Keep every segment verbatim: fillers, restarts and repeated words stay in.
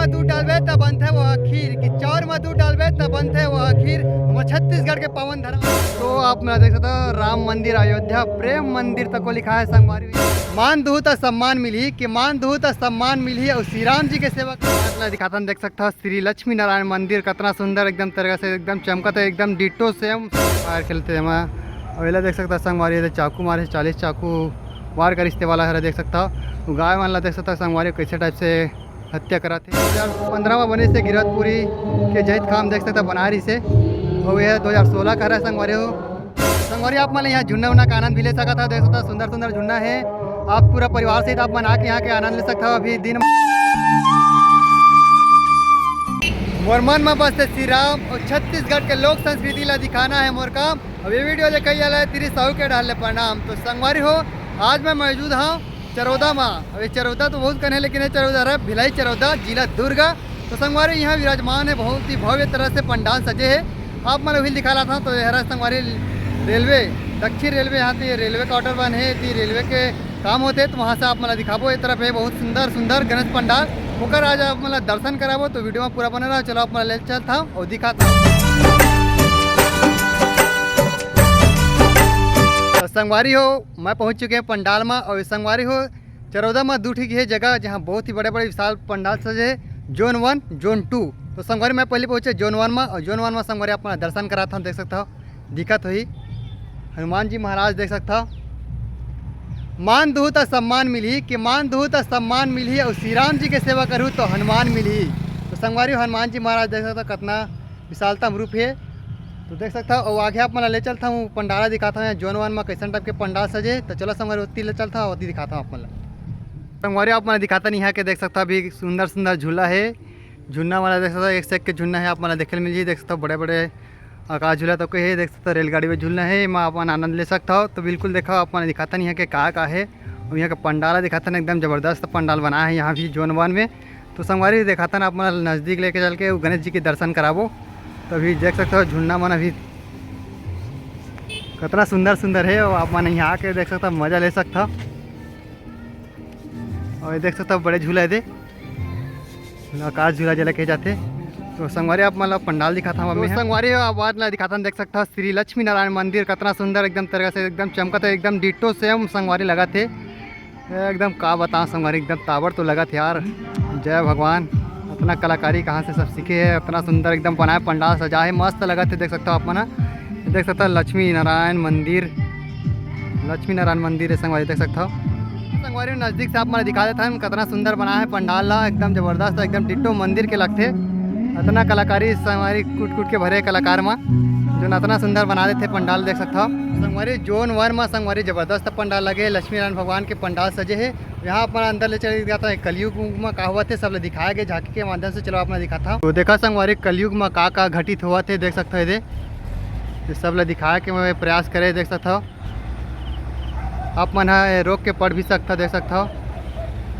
दूध डालबे त बनथे वो खीर, कि चाउर में दूध डालबे त बनथे वो खीर। हमर छत्तीसगढ़ के पावन धर्म। तो आप मन देख सकते हो, राम मंदिर अयोध्या प्रेम मंदिर तक को लिखा है संगवारी। मान दुहू त सम्मान मिलही, कि मान दुहू त सम्मान मिलही। और श्री राम जी के सेवा करना दिखाता देख सकता हो, श्री लक्ष्मी नारायण मंदिर कतना सुंदर, एकदम तरीका से एकदम चमकत है, एकदम डिट्टो सेम। फायर खेलते हैं वहाँ। और एला देख सकता संगवारी, एदे चाकू मारे, चालीस चाकू वार करिस ते वाला हरा देख सकता हो। गाय मन ला देख सकता संगवारी, कैसे टाइप से हत्या करत हे। दो हज़ार पंद्रह में बने से गिरौदपुरी के जैत खाम देख सकता बना रही से, और यह दो हज़ार सोलह का हरा संगवारी हो। संगवारी आप मन यहाँ झुन्ना उन्ना का आनंद भी ले सकता हो, देख सकता सुंदर सुंदर झुन्ना है। आप पूरा परिवार सहित आप मन आके यहाँ के आनंद ले सकता हो। अभी दिन मोर मन में बसते श्री राम और छत्तीसगढ़ के लोक संस्कृति ला दिखाना है मोर काम। अब ये वीडियो ले कई आला है तेरी साहू के डाल ले प्रणाम। तो संगवारी हो, आज मैं मौजूद हूँ चरौदा में। अब ये चरौदा तो बहुत कन है, लेकिन ये चरौदा रहा भिलाई चरौदा, जिला दुर्ग। तो संगवारी यहाँ विराजमान है, बहुत ही भव्य तरह से पंडाल सजे है। आप मन अभी दिखा रहा था तो ये हरा संगवारी रेलवे, दक्षिण रेलवे, यहाँ पे ये रेलवे क्वार्टर बन है, ये रेलवे के काम होते तो वहाँ से आप मन ला दिखाबो। ये तरफ है बहुत सुंदर सुंदर गणेश पंडाल, ओकर आज आप मन ला दर्शन कराबो। तो वीडियो में पूरा बने रहो। चलो आप मन ला ले चलता हूँ और दिखाता हूँ। तो संगवारी हो, मैं पहुँच चुके हैं पंडाल में। और संगवारी हो, चरौदा में दू ठीक है जगह, जहाँ बहुत ही बड़े बड़े विशाल पंडाल सजे है, जोन वन, जोन टू। तो संगवारी मैं पहले पहुँचे जोन वन में, और जोन वन में संगवारी आप मन ला दर्शन कराता हूँ, देख सकता हो दिखत होही हनुमान जी महाराज देख सकता हो। मान दुहू त सम्मान मिलही, कि मान दुहू त सम्मान मिलही, और श्री राम जी के सेवा करहू तो हनुमान मिलही। तो संगवारी हनुमान जी महाराज देख सकता हो कतना विशालतम रूप है। तो देख सकता हो, और आगे आप मन ला ले चलता हूँ पंडाला दिखाता हूँ, यहाँ जोन वन में कैसन टाइप के पंडाल सजे। तो चलो संगवारी ओती ले चलता हूँ, ओती दिखाता हूँ आप मन ला। संगवारी आप मन ला दिखाता नहीं है कि देख सकता हो अभी सुंदर सुंदर झूला है, झुन्ना वाला देख सकता हो, एक से एक के झुन्ना है आप मन ला देखे मिल जाही। देख सकता हो बड़े बड़े आकाश झूला तो कोई है, देख सकता हो रेलगाड़ी में झूलना है, एमा अपन आनंद ले सकता हो। तो बिल्कुल देखा आप मन दिखाता नहीं है कि का का है। और यहाँ का पंडाल दिखाता ना, एकदम जबरदस्त पंडाल बना है यहाँ भी जोन वन में। तो संगवारी दिखाता ना आप मन नजदीक लेके चल के वो गणेश जी के दर्शन कराबो। तो अभी देख सकता हो झुन्ना मन अभी कतना सुंदर सुंदर है, और आप मन यहाँ आके देख सकता हो मजा ले सकता हो। और ये देख सकता हो बड़े झूला है दे, आकाश झूला जेला कहे जाथे। तो संगवारी आप मन ला पंडाल दिखाता हूँ तो मैं। संगवारी हो, आप मन ला दिखाता हूँ, देख सकता हो श्री लक्ष्मी नारायण मंदिर कतना सुंदर एकदम तरीका से एकदम चमकत है, एकदम डिट्टो सेम संगवारी लगत है। एकदम का बताओ संगवारी, एकदम ताबड़ तो लगत है यार। जय भगवान, इतना कलाकारी कहाँ से सब सीखे है, इतना सुंदर एकदम बनाए पंडाल सजा है, मस्त लगत है। देख सकता हो आप मन देख सकता हो लक्ष्मी नारायण मंदिर, लक्ष्मी नारायण मंदिर है संगवारी, देख सकता हो। संगवारी नजदीक से आप मन दिखा देता हूँ कितना सुंदर बना है पंडाल ला, एकदम जबरदस्त, एकदम डिट्टो मंदिर के लगथे। इतना कलाकारी संगवारी कूट कूट के भरे कलाकार मा, जो इतना सुंदर बना देथे पंडाल, देख सकता हो। संगवारी जोन वन मा संगवारी जबरदस्त पंडाल लगे लक्ष्मी नारायण भगवान के पंडाल सजे है। यहाँ अपन अंदर ले चले जाता है, कलयुग में का हुआ थे सब ले दिखाया गया झांकी के माध्यम से। चलो अपना दिखाता हूँ। तो देखा संगवारी कलयुग में का का घटित हुआ थे, देख सकता है दे, ये सब ले दिखाया के मैं प्रयास करे, देख सकता हूँ। आप मन ह रोक के पढ़ भी सकता, देख सकता हो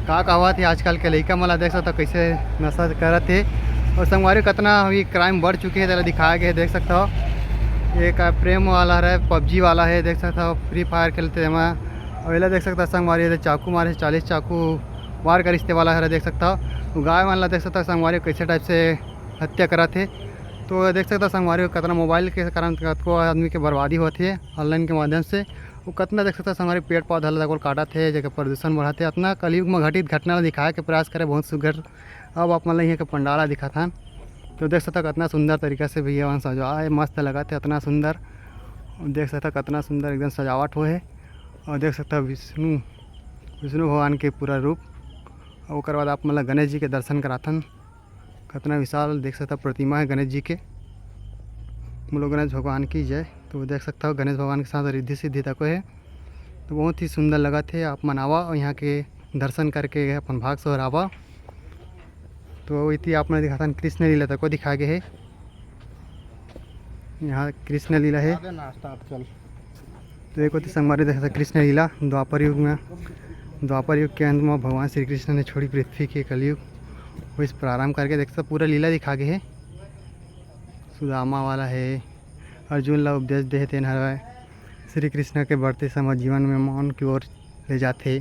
का का होवत हे आजकल के लइका मन ला, देख सकता हो कैसे नशा करत हे। और संगवारी कतना अभी क्राइम बढ़ चुके हे, तेला दिखाया गया हे, देख सकता हो। एक प्रेम वाला रहे, पबजी वाला हे, देख सकता हो फ्री फायर खेलते हे एमा। और एला देख सकता हो संगवारी, एदे चाकू मारे, चालीस चाकू वार करिस ते वाला हरे, देख सकता हो। गाय मन ला देख सकता हो संगवारी कैसे टाइप से हत्या करत हे। तो देख सकता हो संगवारी कतना मोबाइल के कारण कतको आदमी के बर्बादी होत हे ऑनलाइन के माध्यम से। वो कतना देख सकता हो संगवारी पेड़ पौधा ला कोल काटत हे, जेकर प्रदूषण बढ़त हे। अतना कलयुग में घटित घटना ला दिखाए के प्रयास करे बहुत सुघर। अब आप मन ला इहाँ के पंडाल ला दिखाथन, तो देख सकता हो कतना सुंदर तरीका से भैया मन सजाए, मस्त लगत हे, अतना सुंदर। देख सकता हो कतना सुंदर एकदम सजावट होए हे। और देख सकता हो विष्णु, विष्णु भगवान के पूरा रूप। और ओकर बाद आप मन ला गणेश जी के दर्शन कराथन। कतना विशाल देख सकता प्रतिमा है गणेश जी के। बोलो गणेश भगवान की जय। तो देख सकता हो गणेश भगवान के साथ रिद्धि सिद्धि तको है। तो बहुत ही सुंदर लगत हे। आप मन आवा और यहाँ के दर्शन करके अपन भाग सोहरावा। तो इति आप मन दिखाथन कृष्ण लीला तको दिखा गए है। यहाँ कृष्ण लीला है। आगे ना start चल। तो एक होती संगवारी देख सकता कृष्ण लीला द्वापर युग में, द्वापर युग के अंत में भगवान श्री कृष्ण ने छोड़ी पृथ्वी के कलयुग, वही प्रारंभ करके देख सकता पूरा लीला दिखा गए है। सुदामा वाला है, अर्जुन ला उपदेश दे हे तेन हवय, श्री कृष्ण के बढ़ते समय जीवन में मौन की ओर ले जाथे।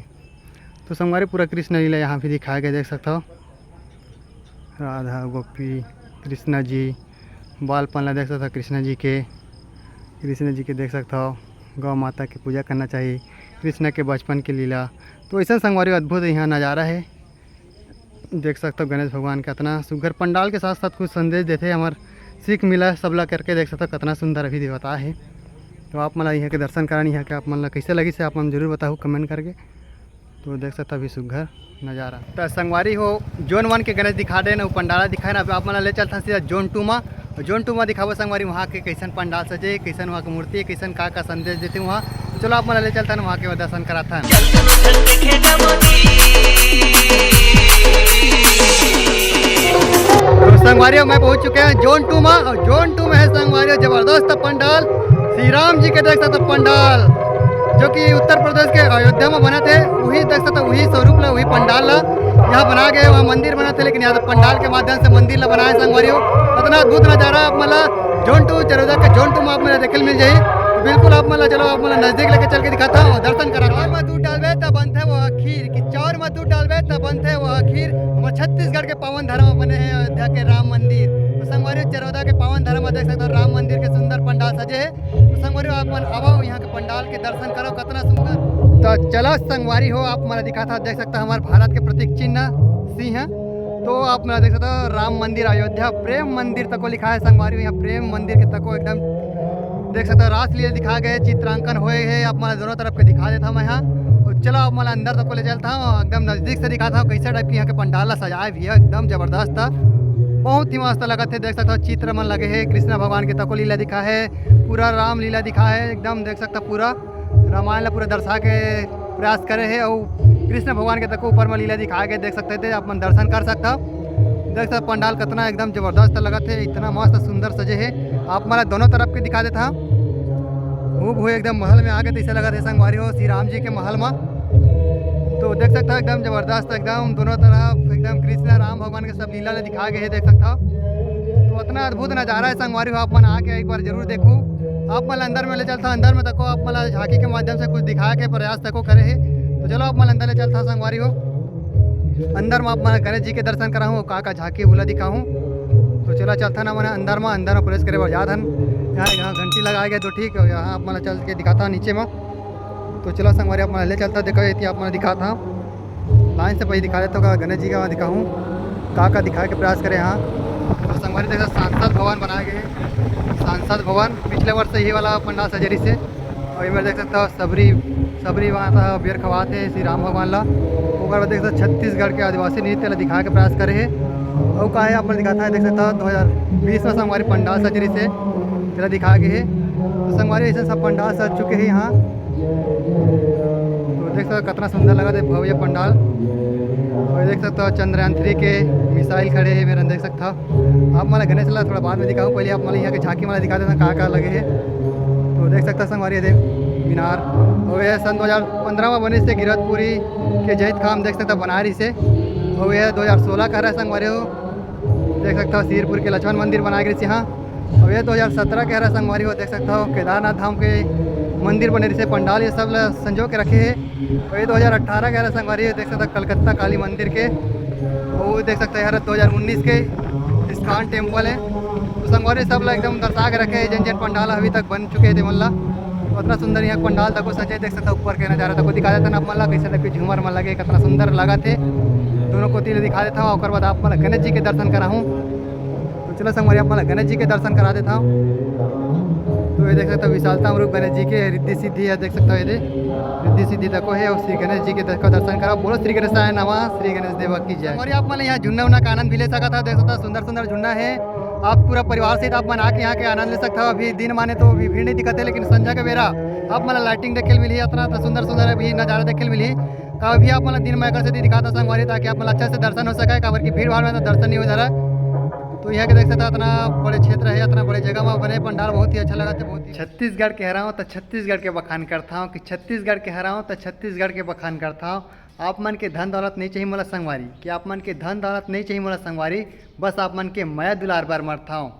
तो संगवारी पूरा कृष्ण लीला यहाँ भी दिखाया गया, देख सकता हो। राधा गोपी, कृष्णा जी, बालपन ला देख सकथव कृष्णा जी के, कृष्णा जी के देख सकथव, गौ माता के पूजा करना चाहिए, कृष्णा के बचपन के लीला। तो ऐसा संगवारी अद्भुत यहाँ नज़ारा है, देख सकथव गणेश भगवान के अतना सुघर पंडाल के साथ साथ कुछ संदेश देथे, हमर सीख मिला सबला करके देख सकथव कतना सुंदर अभी देवता है। तो आप मन ला यहाँ के दर्शन करान, यहाँ के आप मन ला कैसे लगिस हे आप मन जरूर बताहू कमेंट करके। तो देख सकथव अभी सुघर नज़ारा। त संगवारी हो, जोन वन के गणेश दिखा देन, वो पंडाला दिखाए ना, अब आप मन ला ले चलथन सीधा जोन टू मा। और जोन टू मा दिखाबो संगवारी, वहाँ के कैसन पंडाल सजे, कैसन वहाँ के मूर्ति, कैसन का का संदेश देथे वहाँ। तो चलो आप मन ला ले चलथन वहाँ के दर्शन कराथन। तो संगवारी हो, मैं पहुँच चुके हैं जोन टू मा। और जोन टू में है संगवारी हो जबरदस्त पंडाल, श्री राम जी के देख सकथव पंडाल, जो कि उत्तर प्रदेश के अयोध्या में बने थे, वही देख सकथव, वही स्वरूप ला, वही पंडाल ला यहाँ बना गए। वहाँ मंदिर बने थे, लेकिन यहाँ तो पंडाल के माध्यम से मंदिर ला बनाए संगवारी हो। इतना अद्भुत नज़ारा आप मन ला जोन टू चरोदा के जोन टू में आप मन ला देखे मिल जाही। तो बिल्कुल आप मन ला, चलो आप मन ला नजदीक लेके चल के दिखाता हूँ, दर्शन कराता हूँ। चाउर में दूध डालबे तब बनथे वो खीर, कि चाउर में दूध डालबे तब बनथे वो खीर। हमर छत्तीसगढ़ के पावन धरा में बने हे अयोध्या के राम मंदिर। तो संगवारी हो, चरोदा के पावन धरा में देख सकथव राम मंदिर के सुंदर पंडाल सजे हे। तो संगवारी हो, आप मन आवव, यहाँ के पंडाल के दर्शन करव, कतना सुंदर। तो चलो संगवारी हो, आप मन ला दिखाथंव, देख सकथव हमर भारत के प्रतीक चिन्ह सिंह हे। तो आप मन ला देख सकथव राम मंदिर अयोध्या प्रेम मंदिर तको लिखा हे संगवारी हो, यहाँ प्रेम मंदिर के तको एकदम देख सकथव रासलीला दिखा गए, चित्रांकन होए हे, आप मन ला दोनों तरफ के दिखा देथंव मैं यहाँ। और चलो आप मन ला अंदर तको ले चलथंव, एकदम नजदीक से दिखाथंव कैसे टाइप के यहाँ के पंडाल ला सजाए भी हे, एकदम जबरदस्त हे, बहुत ही मस्त लगत हे। देख सकथव चित्र मन लगे हे, कृष्णा भगवान के तको लीला दिखा हे, पूरा रामलीला दिखा हे, एकदम देख सकथव पूरा रामायण ला पूरा दर्शा के प्रयास करे हे। और कृष्ण भगवान के तको ऊपर में लीला दिखाए गए, देख सकथव, आप मन दर्शन कर सकथव। देख सकथव पंडाल कितना एकदम जबरदस्त लगत हे, इतना मस्त सुंदर सजे हे। आप मन ला दोनों तरफ के दिखा देथंव, हूबहू एकदम महल में आगे तैसे लगत हे संगवारी हो, श्री राम जी के महल में। तो देख सकथव एकदम जबरदस्त, एकदम दोनों तरफ एकदम कृष्ण राम भगवान के सब लीला ला दिखाए गए हे, देख सकथव। तो इतना अद्भुत नज़ारा हे संगवारी हो, आप मन आके एक बार जरूर देखहू। आप मन ला अंदर में ले चलथंव, अंदर में तको आप मन ला झांकी के माध्यम से कुछ दिखाए के प्रयास तको करे हे। तो चलो आप मन ला अंदर ले चलथंव संगवारी हो, अंदर में आप मन ला गणेश जी के दर्शन कराहूँ, का का झांकी हे ओला दिखाहूँ। तो चलो चलथन हमन अंदर में, अंदर में प्रवेश करे बर जात हन। यहाँ एक घंटी लगाए गए दो ठीक, और यहाँ आप मन ला चल के दिखाथंव नीचे में। तो चलो संगवारी आप मन ला ले चलथंव, देखो ये आप मन ला दिखाथंव। लाइन से पहले दिखा देथंव, का गणेश जी के वहाँ दिखाहूँ, का का दिखाए के प्रयास करे। हाँ, तो संगवारी देखो सांसद भवन बनाए गए हे, सांसद भवन पिछले वर्ष यही वाला पंडाल सजे रहिस हे। और एमे देख सकथव सबरी, सबरी माता बेर खवात हे श्री राम भगवान ला। ओकर बाद देख सकथव छत्तीसगढ़ के आदिवासी नृत्य ला दिखाए के प्रयास करे हे। और का हे आप मन दिखाथंव, देख सकथव दो हज़ार बीस में संगवारी पंडाल सजे रहिस हे, तेला दिखाए गए हे। तो संगवारी ऐसे सब पंडाल सज चुके हे यहाँ। तो देख सकथव कितना सुंदर लगत हे भव्य पंडाल। और देख सकथव चंद्रयान थ्री के मिसाइल खड़े हे मेर, देख सकथव। आप मन ला गणेश ला थोड़ा बाद में दिखाहूँ, पहले आप मन ला यहाँ के झांकी मन ला दिखा देथंव का का लगे हे। तो देख सकथव संगवारी ये दे मीनार, और ये सन दो हज़ार पंद्रह में बनिस हे गिरौदपुरी के जैतखाम देख सकथव बनाए रहिस हे। और ये दो हज़ार सोलह के हरे संगवारी हो, देख सकथव सिरपुर के लक्ष्मण मंदिर बनाए गए रहिस हे। और ये दो हज़ार सत्रह के हरे संगवारी हो, देख सकथव केदारनाथ धाम के मंदिर बने रहिस हे, पंडाल ये सब ला संजो के रखे हे। और ये दो हज़ार अठारह के हरे संगवारी हो, देख सकथव कलकत्ता काली मंदिर के, और वो देख सकथव ये हरे दो हज़ार उन्नीस के इस्कॉन टेम्पल हे। तो संगवारी सब ला एकदम दर्शा के रखे हे, जेन जेन पंडाल अभी तक बन चुके हे तेमन ला। उतना सुंदर यहाँ पंडाल तको सजे, देख सकथव ऊपर के नज़ारा तको दिखा देथन आप मन ला, कैसे टाइप के झूमर मन लगे, कितना सुंदर लगत हे। दोनों कोती ले दिखा देथंव, ओकर बाद आप मन ला गणेश जी के दर्शन कराहूँ। तो चलो संगवारी आप मन ला गणेश जी के दर्शन करा देथंव। तो ये देख सकथव विशालता रूप गणेश जी के, रिद्धि सिद्धि हे, देख सकथव ये दे रिद्धि सिद्धि तको हे, और श्री गणेश जी के दर-, का दर्शन करा। बोलो श्री गणेशाय नमः, श्री गणेश देवा की जय। और आप मन ला यहाँ झुन्ना उन्ना का आनंद भी ले सकथव, देख सकथव सुंदर सुंदर झुन्ना हे। आप पूरा परिवार सहित आप मन आके यहाँ के आनंद ले सकथव। अभी दिन माने तो अभी भीड़ नहीं दिखत हे, लेकिन संझा के बेरा आप मन ला लाइटिंग देखे ल मिलही, इतना तो सुंदर सुंदर अभी नज़ारा देखे ल मिलही। का अभी आप मन ला दिन में एकर सेती दिखाथंव संगवारी, ताकि आप मन ला अच्छा से दर्शन हो सके, काबर कि भीड़ भाड़ में तो दर्शन नहीं हो जा रहा है। तो यहाँ के देख सकथव इतना बड़े क्षेत्र हे, इतना बड़े जगह में बने पंडाल, बहुत ही अच्छा लगत हे, बहुत ही। छत्तीसगढ़ के हरंव त छत्तीसगढ़ के बखान करथंव, कि छत्तीसगढ़ के हरंव त छत्तीसगढ़ के बखान करथंव। आप मन के धन दौलत नहीं चाहिए मोला संगवारी, कि आप मन के धन दौलत नहीं चाहिए मोला संगवारी, बस आप मन के मया दुलार बर मरथंव।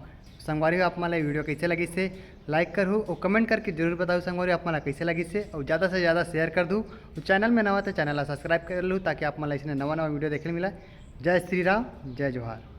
संगवारी हो, आप मन ला ये वीडियो कैसे लगिस हे, लाइक करहू और कमेंट करके जरूर बताहू संगवारी, आप मन ला कैसे लगिस हे, और ज़्यादा से ज़्यादा शेयर कर दू। और चैनल में नवा हे तो चैनल ला सब्सक्राइब कर लू, ताकि आप मन ला इसने नवा नवा वीडियो देखे ल मिला। जय श्री राम, जय जोहार।